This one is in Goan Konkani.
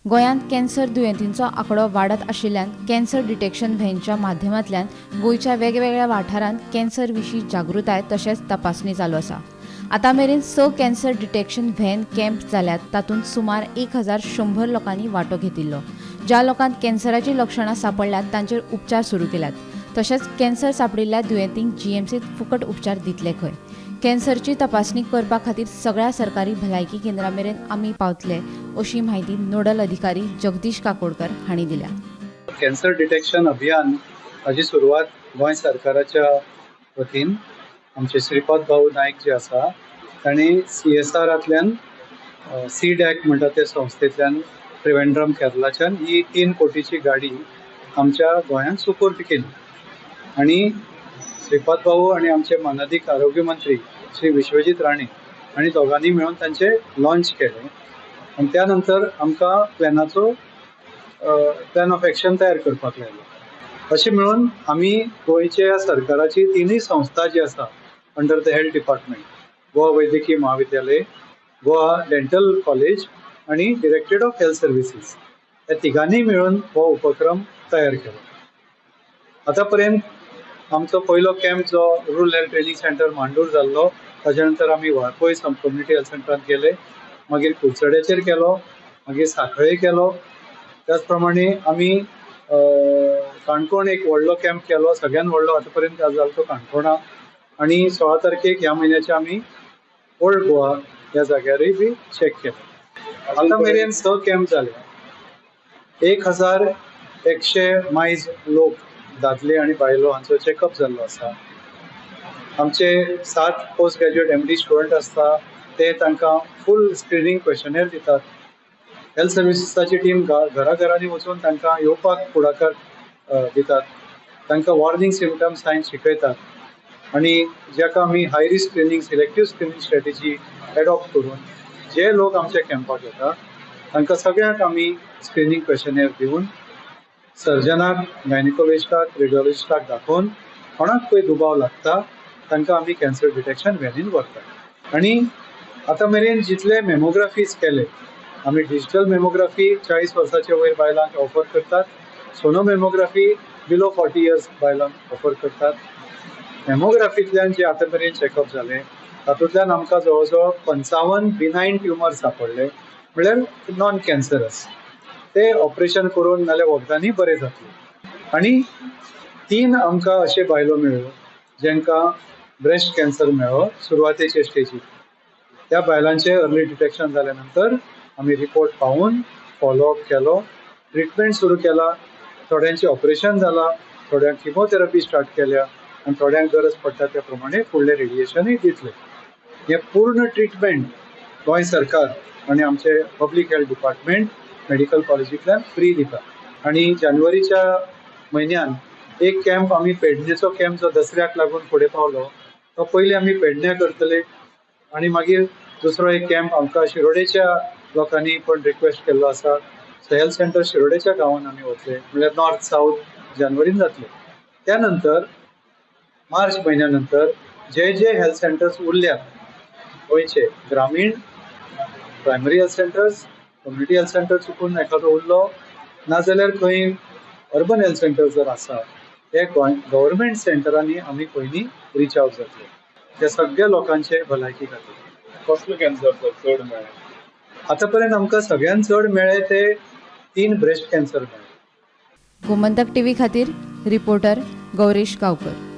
गोंयांत कॅन्सर दुयेंतींचो आंकडो वाडत आशिल्ल्यान कॅन्सर डिटेक्शन व्हॅनच्या माध्यमांतल्यान गोंयच्या वेगवेगळ्या वाठारांत कॅन्सर विशीं जागृताय तशेंच तपासणी चालू आसा. आतां मेरेन 6 कॅन्सर डिटेक्शन व्हॅन कॅम्प जाल्यात. तातूंत सुमार 1100 लोकांनी वांटो घेतिल्लो. ज्या लोकांक कॅन्सराचीं लक्षणां सांपडल्यात तांचेर उपचार सुरू केल्यात. तशेंच कॅन्सर सांपडिल्ल्या दुयेंतींक जीएमसीत फुकट उपचार दितले खंय. कॅन्सरची तपासणी करपा खातीर सगळ्या सरकारी भलायकी केंद्रां मेरेन आमी पावतले, अशी म्हायती नोडल अधिकारी जगदीश काकोडकर हांणी दिल्या. कॅन्सर डिटेक्शन अभियान हाजी सुरवात गोंय सरकाराच्या वतीन आमचे श्रीपाद भाऊ नायक जे आसा, तांणी सीएसआरांतल्यान, सी डॅक म्हणटा ते संस्थेंतल्यान, त्रिवेंद्रम केरलाच्यान ही 3 कोटीची गाडी आमच्या गोंयांत सुपूर्द केली आनी श्रीपाद भाऊ आनी आमचे मानादीक आरोग्य मंत्री श्री विश्वजीत राणे आनी दोगांनी मेळून तांचे लॉन्च केलें. आनी त्या नंतर आमकां प्लॅन ऑफ एक्शन तयार करपाक लायलो. अशें म्हणून आमी गोंयच्या सरकाराची तिनूय संस्था जी आसा under the health department, Goa वैद्यकीय महाविद्यालय, गोवा डेंटल कॉलेज आनी डिरेक्टरेट ऑफ हेल्थ सर्विसीस, ह्या तिगांनी मेळून हो उपक्रम तयार केलो. आतां पर्यंत आमचो पयलो कॅम्प जो रुरल हेल्थ ट्रेनींग सेंटर, मांडूर जाल्लो. ताच्या नंतर आमी वाळपय कम्युनिटी हेल्थ सेंटरांत गेले, मागीर कुडचड्याचेर केलो, मागीर सांखळे केलो. त्याच प्रमाणे आमी काणकोण एक व्हडलो कॅम्प केलो. सगळ्यात व्हडलो आतां पर्यंत जालो तो काणकोणा. आनी 16 तारखेक ह्या म्हयन्याचे आमी ओल्ड गोवा ह्या जाग्यारूय बी चॅक केलो. आतां मेरेन स कॅम्प जाले. 1100 मायज लोक, दादले आनी बायलो हांचो चॅकअप जाल्लो आसा. आमचे सात पोस्ट ग्रॅज्युएट एमडी स्टुडंट आसता, ते तांकां फूल स्क्रिनींग क्वेशनेर दितात. हेल्थ सर्विसीसाची टीम घरा घरांनी वचून तांकां येवपाक फुडाकार दितात. तांकां वॉर्निंग सिमटम्स सायन शिकयतात आनी जाका आमी high risk screening, selective screening strategy adopt करून जे लोक आमच्या कॅम्पाक येता तांकां सगळ्यांक आमी स्क्रिनींग क्वेशनेर दिवन, सर्जनाक, गायनिकोलॉजिस्टाक, रेडिओलॉजिस्टाक दाखोवन कोणाक पळय दुबाव लागता तांकां आमी कॅन्सर डिटेक्शन व्हॅनीन व्हरतात. आनी आतां मेरेन जितले मेमोग्राफीज केले आमी, डिजिटल मेमोग्राफी 40 वर्साच्या वयर बायलांक ऑफर करतात, सोनो मेमोग्राफी बिलो 40 इयर्स बायलांक ऑफर करतात. मेमोग्राफींतल्यान जे आतां मेरेन चॅकअप जाले तातूंतल्यान आमकां जवळ जवळ 55 बिनायन ट्युमर सांपडले, म्हणल्यार नॉन कॅन्सरस. ते ऑपरेशन करून नाल्यार वखदांनी बरे जातले. आनी तीन आमकां अशे बायलो मेळ्ळ्यो जांकां ब्रेस्ट कॅन्सर मेळ्ळो सुरवातेचे स्टेजीर. त्या बायलांचें अर्ली डिटेक्शन जाल्या नंतर आमी रिपोर्ट पावोवन फॉलोअप केलो, ट्रिटमेंट सुरू केला. थोड्यांचें ऑपरेशन जाला, थोड्यांक किमोथेरपी स्टार्ट केल्या आनी थोड्यांक गरज पडटा त्या प्रमाणे फुडलें रेडिएशनूय दितले. हें पूर्ण ट्रिटमेंट गोंय सरकार आनी आमचे पब्लीक हेल्थ डिपार्टमेंट मेडिकल कॉलेजींतल्यान फ्री दिता. आनी जानेवारीच्या म्हयन्यान एक कॅम्प आमी, पेडणेचो कॅम्प जो दसऱ्याक लागून फुडें पावलो, तो पयलीं आमी पेडण्यां करतले आनी मागीर दुसरो एक कॅम्प आमकां शिरोडेच्या लोकांनी पण रिक्वेस्ट केल्लो आसा. सो हेल्थ सेंटर शिरोडेच्या गांवांत आमी वतले. म्हणल्यार नॉर्थ सावथ जानेवारीन जातले. त्या नंतर मार्च म्हयन्या नंतर जे जे हेल्थ सेंटर्स उरल्यात गोंयचे, ग्रामीण, primary health centres, community health centre चुकून एखादो उरलो नाजाल्यार खंय अर्बन हेल्थ सेंटर जर आसा, ते गोंय गव्हर्मेंट सेंटरांनी आमी पयलीं रिच आवट जातले त्या सगळ्या लोकांचे भलायकी खातीर. कसलो कॅन्सर सर चड मेळ्ळे? आतां पर्यंत आमकां सगळ्यात चड मेळ्ळे ते तीन ब्रेस्ट कॅन्सर मेळ्ळे. गोमंतक टीव्ही खातीर रिपोर्टर गौरीश गावकर.